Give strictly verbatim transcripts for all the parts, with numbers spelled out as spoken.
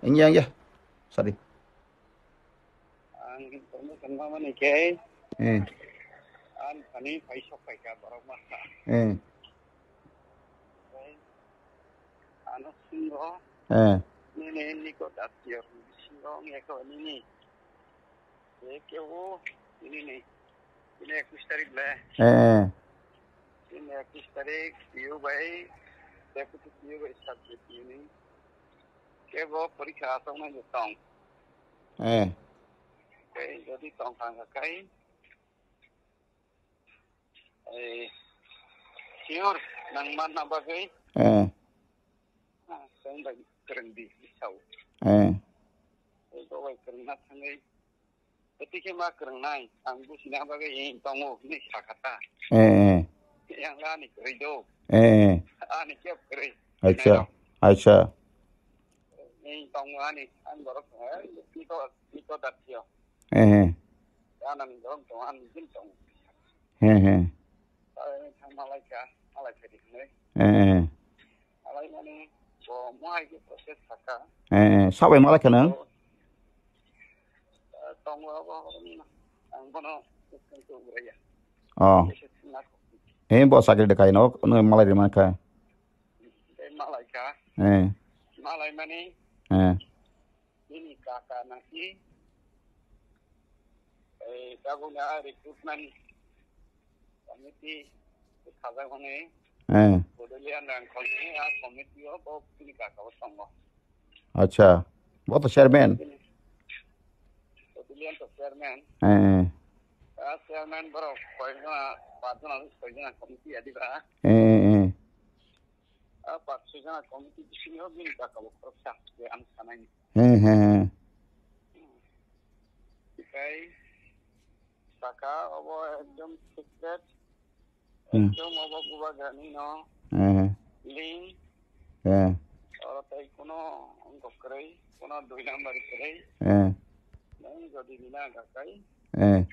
Engya, engya. Sorry. Ang information mamani khe, eh, ang thani paisok paikha borok masa. Eh. Ano singo, eh, nini niko datio singo ngeko nini. Kebo nini, ini ekus tarik le. Eh, eh. Ini ekus tarik, P U bai, deputy P U bai subject ini. Kebo porikha asoknai je tong. Eh. Tei jodi tong thang kha kai, eh, sure nang manna bagwi. Eh. Ah, chwng bai kwrwng di, sao. Eh. Tei bo bai kwrwngna thangwi. Tei khe ma kwrwngnai, ang buchina bagwi tongo hinwi sakha ta. Eh, eh. Yang ani kwrwi do. Eh, eh. Ani kep kwrwi. Acha, acha. Ni tong ani, ang borok, eh, tito, tito datio. Eh, eh. Anani borok tong, ani jin tong. He, he. Ai, thang malai kha, malai kha di hwnwi. Eh, eh. Malai mani, bo mo hai khe process sakha. Eh, eh. Sabai malai kha nang? Bo, eh, tongo abo, ang bono, ang bono, ang bono, Oh. He, bo sakri de kai no, no malai de man kha. Tei malai kha. Eh. Malai mani. Eh. Bini kaka nasi. Eh, tabuk na recruitment committee khajak mani. Eh. Bodolian rang khoni a committee o bo bini kaka bo tongo. Acha. Bo to chairman. Bodolian to chairman. Eh, eh. A chairman borok koi jona, pa jona, koi jona committee adiba. Eh, eh, eh. A party jana committee bisingo bini bwkha bo khoroksa je ang sanai. He, he, he. Tei saka obo ekdom secret, Hmm. Ekdom obo bubagrani no He, he. Link. He. Oro tei kuno wngkok kwrwi, kuno dui number kwrwi. He. Nang jodi rina gakai. He.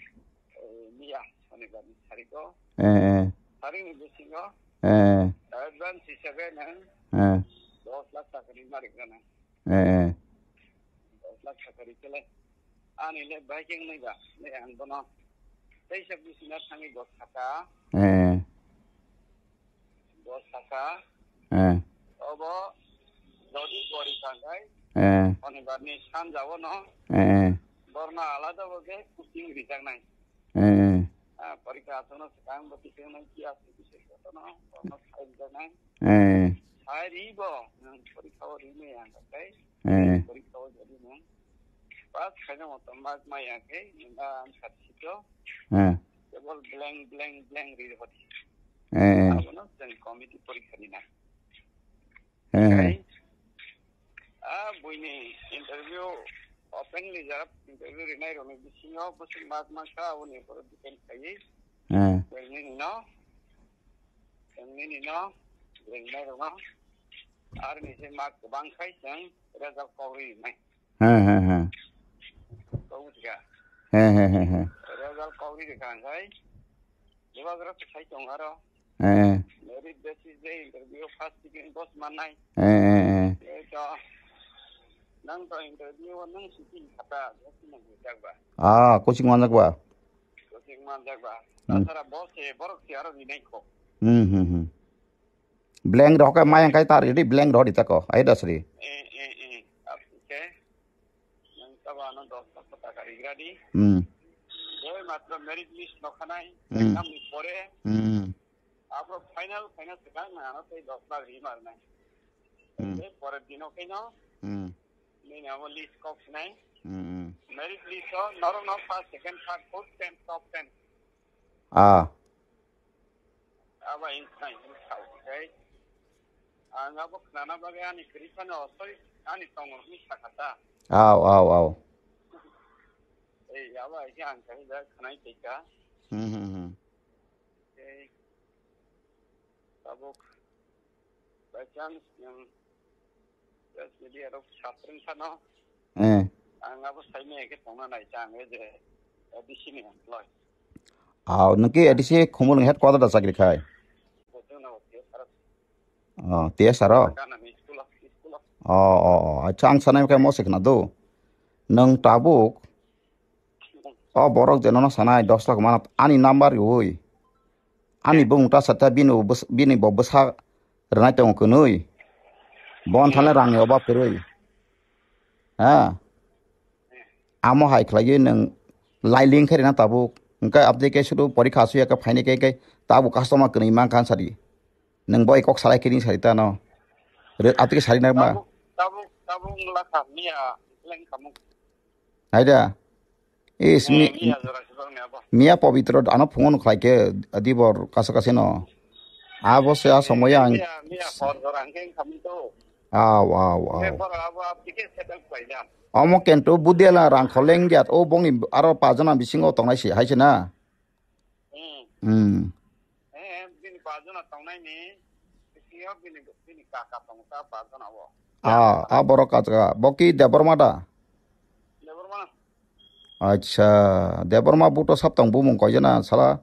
Eh, miya, Shonibar ni sarigo. Eh, eh. Sari ni bisingo. Eh. Advance hisabe nang Eh. Dos lakh taka ri marik gana. Eh, eh. Dos lakh taka ri kele. Ani le biking ni ga, le ang bono. Tei sa bisina thangi dos taka. Eh. Dos taka. Eh. Obo jodi gori tangkai. Eh. Shonibar ni sanja o no. Eh, eh. Borno alada bo ke kuching rijaknai. Eh, eh. Ah, porikha aswkno swkang bo tisik nai kiya swi tisik jotono borno sai rijaknai. Eh. Sai ri bo, nang porikha o ri me yang kai. Eh. Porikha o jodi nang. Pass khaina motom mak mai yang kai, nang ang sat sito. Eh. Kebol blank, blank, blank ri hodi. Eh, eh. Abono chwng committee porikha rina. Eh, eh. Kai, ah, buini interview openly jarap interview rinai rokni bisingo bwswk mak mankha aboni borok depend khaiwi. Eh. Nini no, nini no, rinai rokno. Aroni se mak kwbang khai chwng result kok rinai. He, he, he. Kok bujiga. He, he, he, he. Result kok ri rikha hwnkhai. Bubagra to sai tong aro. Eh. Merit basis de interview first second boss manai. Eh, eh, eh. Eh, to. Nang to interview o nang sitting khata, boss nang hujak ba. Ah, coaching manjak ba? Coaching manjak ba. Hmm. Tasara boss e borok si aro rinai kho. Hmm, hmm, hmm. Blank rok khe mayang kai tar, ready blank rok di tako. Ai dasri. Eh, eh, eh. Ap-, okay. Nang tabo ano dos lakh taka rigra di. Hmm. Doi matro merit list no khanai, Hmm. Exam ni pore. Hmm. Apro final, final swkang na ano tei dos lakh ri mar nai. Hmm. Tei pore dino khe no. Hmm. Nini abo list kok sinai. Hmm, hmm. Merit list o norok no first, second, third, fourth, ten, top ten. Ah. Abo ang sinai, ang sao, okay? Ang abo khnana bagwi ani kwrwi phano, sorry, ani tongmung hinwi sakha ta. Aw, aw, aw. Ei, abo hai khe ang kaisa khnai tongkha. Hmm, hmm, hmm. Ei, tabuk by chance nwng Press media rok saprwng phano. Eh. Ang abo saimaya khe tongna nai ta ang je A D C ni employee. Aw, nwng khe A D C Khumulwng headquarter da chakri khai? Bo chwngno office aro. Oh, T S R o? Gana ni school o, school o. Oh, oh, oh. Acha, ang sanai khe mo se khna do. Nwng tabuk, oh, borok je nono sanai dos lakh mana ani number riui. Ani bung ta sata bini bo bwsa-, bini bo bwsa rwnai tongo kwnwi. Bon thale rang ni oba kwrwi. Ha? Amo hai khlaiwi nwng lailing khe rina tabuk. Hwnkhe aboni khe sudu porikha suya khe phaini khe, khe tabuk customer kwnwi mankha sadi. Nwng boi kok salai kini sari tano. Re, atike sari na ma. Tabuk, tabuk, tabuk lakha miya leng kamuk. Haida. Is mi, Eh, miya jora sibang ni abo. Miya pobitro ano phungo no khlai khe dibor kasa kasa no. Abo se a somoya ang. Miya, miya hor jora hwnkhe kamuk to. Aw, aw, aw. Hwnkhe boro abo abdike sedak paida. Omo kento budela rang kholeng giat o bongni aro pajana bisingo tongnai si hai se na. Hmm. Hmm. Eh, bini pajana tongnai ni bisingo bini, bini kaka tong ta pajana o. Ah, a borok kaka. Bo ki Debbarma da? Debbarma. Acha, Debbarma buto sap tong bumung koi jana sala?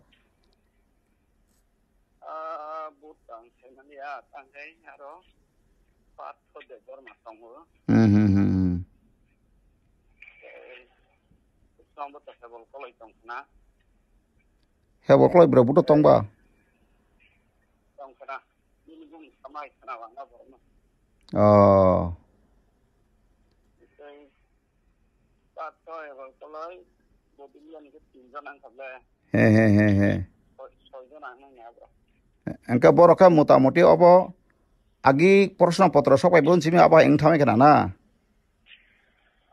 Ah, but ang saimani ya, tangkai aro Patho Debbarma tongo. Hmm, hmm, hmm, hmm. Eh, Islam bo ta hebol koloi tong khna. Hebol koloi bro buto tong ba? Tong khna. Bini bung samai khna wangna borno. Oh. Tei Patho hebol koloi bodilian ke tinjon ang khable. He, he, he, he. Soi-, soijon ang nang ya bro. Engke borok khe motamoti obo agi proshno potro sok bai bon simi abo hai wng thamai khna na?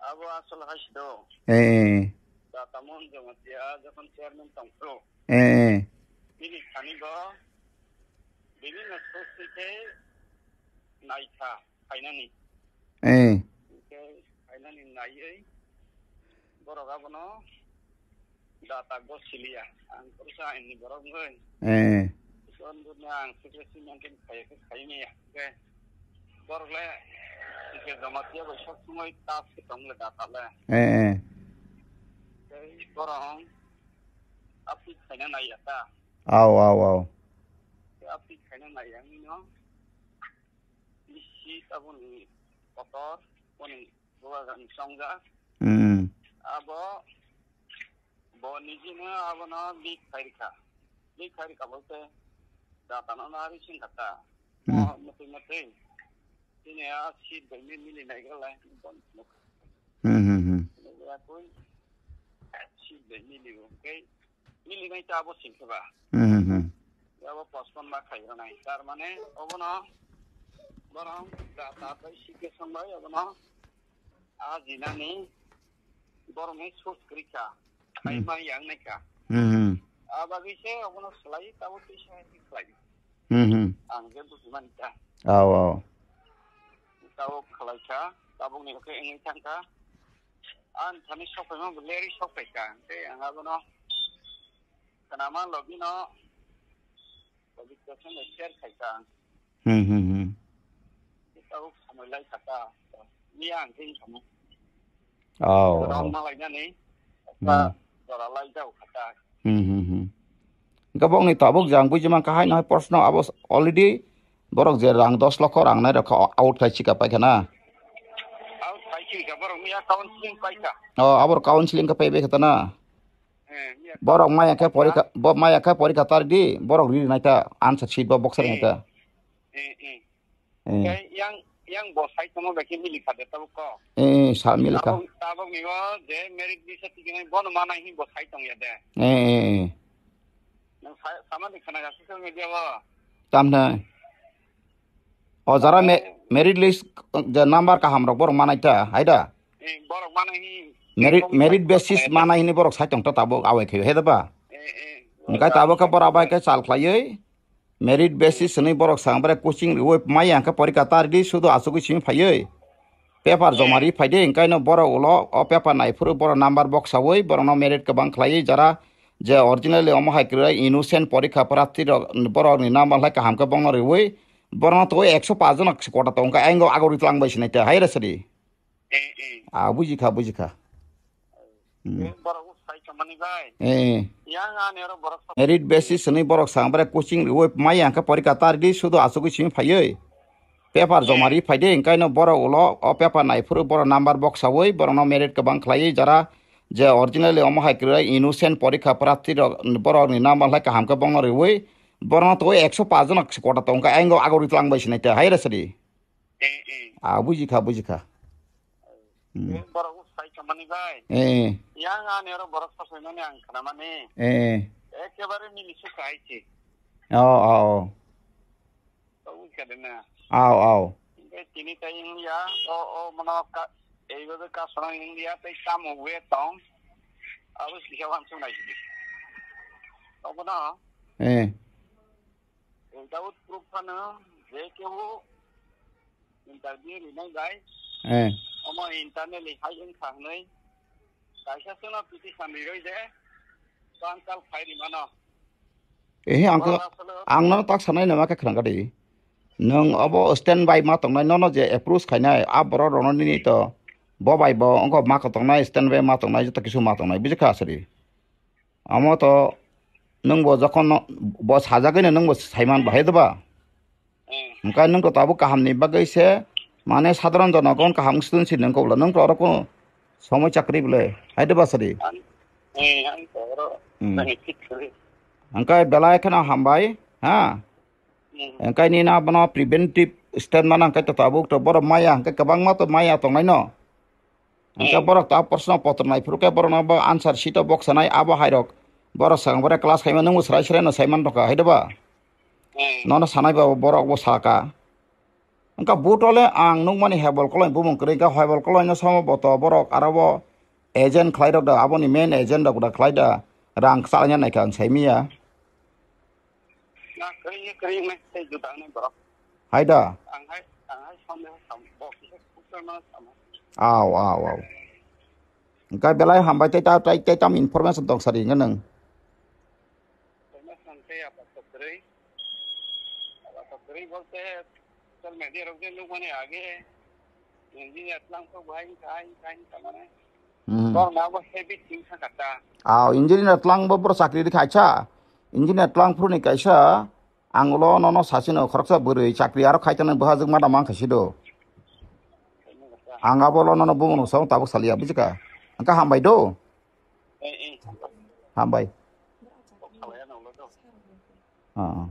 Abo asol hai si do. Eh, eh. Data Mohan Jamatia jokhon chairman tong phuru. Eh, eh. Bini thani bo bibhinno sosti khe naikha. Phainani. Eh. Hwnkhe phainani naiwi borok abono data go siliya. Ang purusa aini borok wngwi. Eh. Ison buno ang secrecy maintain khaiya khe khaiwi maya. Hwnkhe borok le hwnkhe Jamatia bai sok sumai tas khe tong le data le. Eh, eh. Tei borok ang update khaina naiya ta. Aw, aw, aw. Update khaina naiya wngno. Bisi taboni kotor, boni bubagrani chongjak. Hmm. Abo, bo nijino abono leak khairikha. Leak khairikha bolte datano nari singkha ta. Hmm. Mo motwi motwi. Chini a seat bai mi mili naigra lai. Hmm, hmm, hmm. Seat bai mili bo. Kei Milinai ta abo singkhe ba. Hmm, hmm, hmm. Abo postpone ma khai rwnai. Tar mane obono borok da ta bai sikhe song bai obono a jinani borok ni source kwrwi kha. Khai Hmm. ma yang nai kha. Hmm, hmm. A bagwi se obono slai tabo twi sa khlai. Hmm, hmm. Ang je buji mani ta. Aw, aw. Tabo khlai kha, tabuk ni khe wngwi thang kha. Ang thani sok phai ma bo leri sok phai kha. Tei ang abono Khnama logi no, logi kwchwng bai share khai kha. Hmm, hmm, hmm. Tei tabuk samui lai kha ta. Miya ang khe wngkha mo. Oh, jora oh. Ma lainani. Hmm. Jora lai jao kha ta. Hmm, hmm, hmm. Gabok ni tabuk jang buji man kha hai no hai proshno abo already borok je rang dos lokho rang nai rok kha out khai chika pai kha na. Out khai chika borok miya counseling pai kha. Oh, abor counseling kha pai bai kha ta na. Eh, miya borok maya khe counseling porikha, bo maya khe porikha tar di, borok ri nai ta, answer sheet bo box ri nai ta. Eh, eh. Eh. Khe yang, yang bo sai tongma bai khe mili kha de tabuk ko. Eh, eh, sa mili kha. Tabuk, tabuk ni o je merit list o tikini bono manai hin bo sai tong ya de. Eh, eh, eh. Nwng sa-, sama di khana ga social media o. Tam nai. O jara me-, merit list je number kaham rok borok manai ta, hai da? Eh, borok manai hi. Merit, merit basis manai hini borok sai tong ta tabuk awai khayo, he da ba? Eh, eh. Ngai tabuk khe borok abai khe chal khlaiwi. Merit basis hwnwi borok sang bre coaching riwi maya hwnkhe porikha ta ridi sudu achugwi simi phaiwi. Paper joma ri phaidi, hwnkhe no borok ulo o paper naiphuru borok number boksawi borokno merit kwbang khlaiwi jara je originally omo hai kwrwi innocent porikha prarthi rok borokni number hai kaham khe bongno riwi borokno twi ekso paanch jona kota tongo, hwnkhe ayang agori twlang bai sinai te hai rw sadi. Eh, eh. Ah, bujikha, bujikha. Hmm. Eh, borok sai chamani bai. Eh. Yang ani oro borok sa- Merit basis hwnwi borok sang bre coaching riwi maya hwnkhe porikha ta ridi sudu achugwi simi phaiwi. Paper joma ri phai de, engkaino borok ulo o paper naiphuru borok number boksaui borokno merit kwbang khlaiwi jara je originally omo hai kwrwi innocent porikha prarthi rok borokni number hai kaham khe bongno riui borokno twi ekso paanch jona kota tongkha, ayang ago ri tlang bai sinai te hai rw sadi. Eh, eh. Ah, bujikha, bujikha. Hmm. Eh, borok sai chamani bai. Eh. Yang ani oro borok sasaimani ang khnamani. Eh. Ekebare mili sukha aisi. Oh, oh, oh. Tau kade na. Aw, aw. Tei tini tai wngya, o, o, mano ka, ei babe ka sonang wngya, tei tamo we tong. Abo sika wansuk nai sidi. Obono. Eh. Without proof phano, je kebo interview rinai bai. Eh. Omo internally hai wngkha hwnwi. Kaisa chwngno petition riroi de, bangkal phai rimano. Eh, ang ko, Oro aswk ang no tak sanai nama khe khrang kadi. Nwng obo stand by ma tongnai, nono je approach khainai, a borok rono nini to bo bai bo wngkha ma tongnai, stand by ma tongnai, joto kisu ma tongnai, bujikha asadi. Amo to nwng bo jokhon no, bo sajagwi no nwng bo saiman bahai doba. Hmm. Hwnkhe nwng to tabuk kaham ni bagwi se, mane sadharon jonogon kaham student si nwng kobla, nwng to oro kono somoi chakri bole, hai doba sadi. Ang, eh, ang to oro Hmm. nang fit kore. Hwnkhe belai kheno hambai, ha? Hmm. Hwnkhe nini abono preventive step mana hwnkhe to tabuk to borok maya, hwnkhe kwbangma to maya tongnai no. Hwnkhe Hmm. borok ta proshno potro naiphuru khe borokno bo answer sheet o boksanai abo hairok. Borok swkang borok class khaima nwngbo swrai swrai no saiman rokha, hai doba? Hmm. Nono sanai ba borok bo saka. Hwnkhe butole ang nukmani hebol koloi bumung kwrwi, hwnkhe hebol koloi no somo boto borok aro bo agent khlai rok da, aboni main agent rok da khlai da, rang kwchalaina naikha ang saimiya. Na, kwrwngya, kwrwngya, tei juda wngnai borok. Hai da? Ang hai, ang hai samle hai sam, bo kisa kuksa ma sama. Aw, aw, aw. Hwnkhe belai hambai tei ta, tei, tei tam information tong sari hwnkhe nwng. Information tei apa to kwrwi. Apa to kwrwi bolte social media rok je nukmani age. Engineer tlang kok bahai khai khai kamane. Hmm. Kok na bo heavy thing kha kata. Aw, engineer tlang bo bro chakri di khaisa. Engineer tlang phuru ni kaisa. Ang ulo nono sasino khoroksa bwrwi chakri aro khaitano bwhajwk mada mang khaisi do. Ang abo lo nono bumung sao tabuk salia bujika. Angka hambai do. Eh, eh. Hambai. Ah.